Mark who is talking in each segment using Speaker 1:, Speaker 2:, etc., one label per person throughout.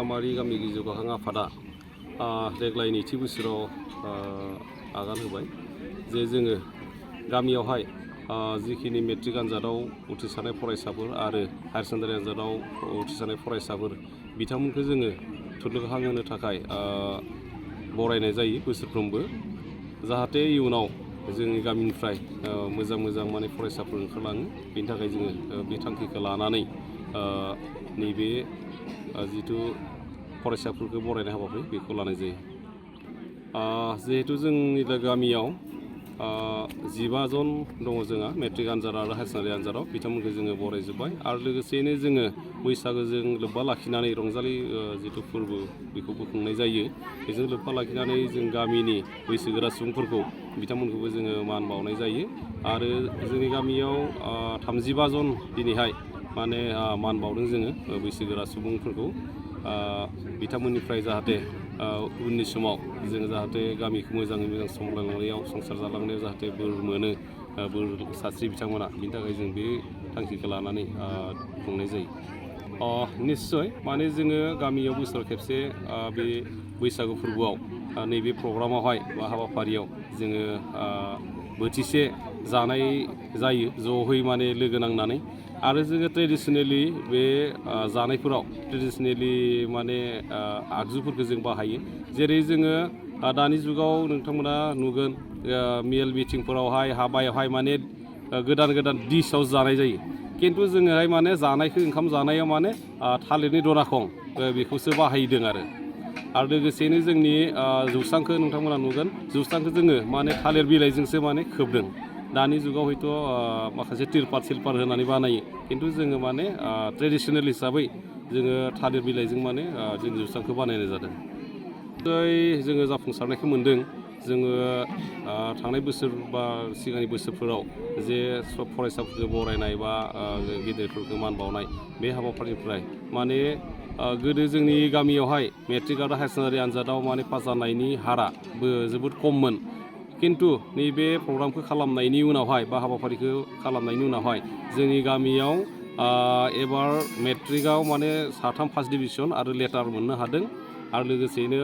Speaker 1: हालामारि गामि जौगाखां आफादा देग्लाय नैथि बोसोराव आगान होबाय जे जोङो गामियावहाय जिखिनि मेट्रिक आनजादाव उथ्रिसारनाय फरायसाफोर आरो हायार सेकेन्डारि आनजादाव उथ्रिसारनाय फरायसाफोर बिथांमोनखौ जोङो थुलुंगाहोनो थाखाय बरायनाय जायो बोसोरफ्रोमबो जाहाथे इयुनाव जोंनि गामिनिफ्राय मोजां माने फरायसाफोर ओंखारलाङो बेनि थाखाय जोङो बे थांखिखौ लानानै नैबे जिथु फरायसाफोरखौ बरायनाय हाबाफारि बेखौ लानाय जायो जिहेतु जोंनि गामियाव 15 जन दङ जोंहा मेट्रिक आनजाद आरो हायार सेकेन्डारि आनजादाव बिथांमोनखौ जोङो बरायजोब्बाय आरो लोगोसेयैनो जोङो बैसागोजों लोब्बा लाखिनानै रंजालि जिथु फोरबो बेखौबो खुंनाय जायो बेजों लोब्बा लाखिनानै जों गामिनि बैसोगोरा सुबुंफोरखौ बिथांमोनखौबो जोङो मान बावनाय जायो आरो जोंनि गामियाव 35 जन दिनैहाय माने मान बावदों जोङो बैसोगोरा सुबुंफोरखौ बिथांमोननिफ्राय जाहाथे उननि समाव जों जाहाथे गामिखौ मोजाङै मोजां सामलायलांनायाव संसार जालांनायाव जाहाथे बोर मोनो बोर सास्रि बिथांमोना बिनि थाखाय जों बे थांखिखौ लानानै खुंनाय जायो निस्सय माने जोङो गामियाव बोसोराव खेबसे बे बैसागु फोरबोआव नैबे प्रग्रामावहाय बा हाबाफारियाव जोङो बोथिसे जानाय जायो ज'है माने लोगो नांनानै आरो जोङो ट्रेडिसनेलि बे जानायफोराव ट्रेडिसनेलि माने आगजुफोरखौ जों बाहायो जेरै जोङो दानि जुगाव नोंथांमोना नुगोन मेल मिटिंफोरावहाय हाबायावहाय माने गोदान डिशआव जानाय जायो खिन्थु जोङोहाय माने जानायखौ ओंखाम जानायाव माने थालिरनि दनाखं बेखौसो बाहायदों आरो लोगोसेनो जोंनि जौस्रांखौ नोंथांमोना नुगोन जौस्रांखौ जोङो माने थालिर बिलाइजोंसो माने खोबदों दानि जुगाव हयथ' माखासे तिरपाल होनानै बानायो खिन्थु जोङो माने ट्रेडिसनेल हिसाबै जोङो थालिर बिलाइजों माने जों जौस्रांखौ बानायनाय जादों जोङो जाफुंसारनायखौ मोन्दों जोङो थांनाय बोसोर बा सिगांनि बोसोरफोराव जे सब फरायसाफोरखौ बरायनाय बा गेदेरफोरखौ मान बावनाय बे हाबाफारिनिफ्राय माने गोदो जोंनि गामियावहाय मेट्रिक आरो हायार सेकेन्डारि आनजादाव माने पास जानायनि हाराबो जोबोद खममोन खिन्थु नैबे प्रग्रामखौ खालामनायनि उनावहाय बा हाबाफारिखौ खालामनायनि उनावहाय जोंनि गामियाव एबार मेट्रिकआव माने 3 फार्स्ट डिभिजन आरो लेटार मोननो हादों आरो लोगोसेयैनो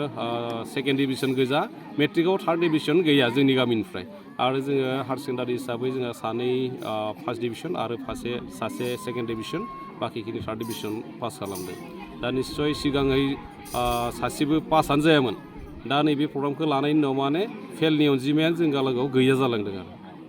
Speaker 1: सेकेन्ड डिभिजन गोजा मेट्रिकआव 3rd डिभिजन गैया जोंनि गामिनिफ्राय आरो जोङो हायार सेकेन्डारि हिसाबै जोंहा 2 फार्स्ट डिभिजन आरो सासे सेकेन्ड डिभिजन बाखिखिनि 3rd डिभिजन पास खालामदों दा निस्सय सिगाङै सासेबो पासआनो जायामोन दा नैबे प्रग्रामखौ लानायनि उनाव माने फेलनि अनजिमायानो जों गालागाव गैया जालांदों आरो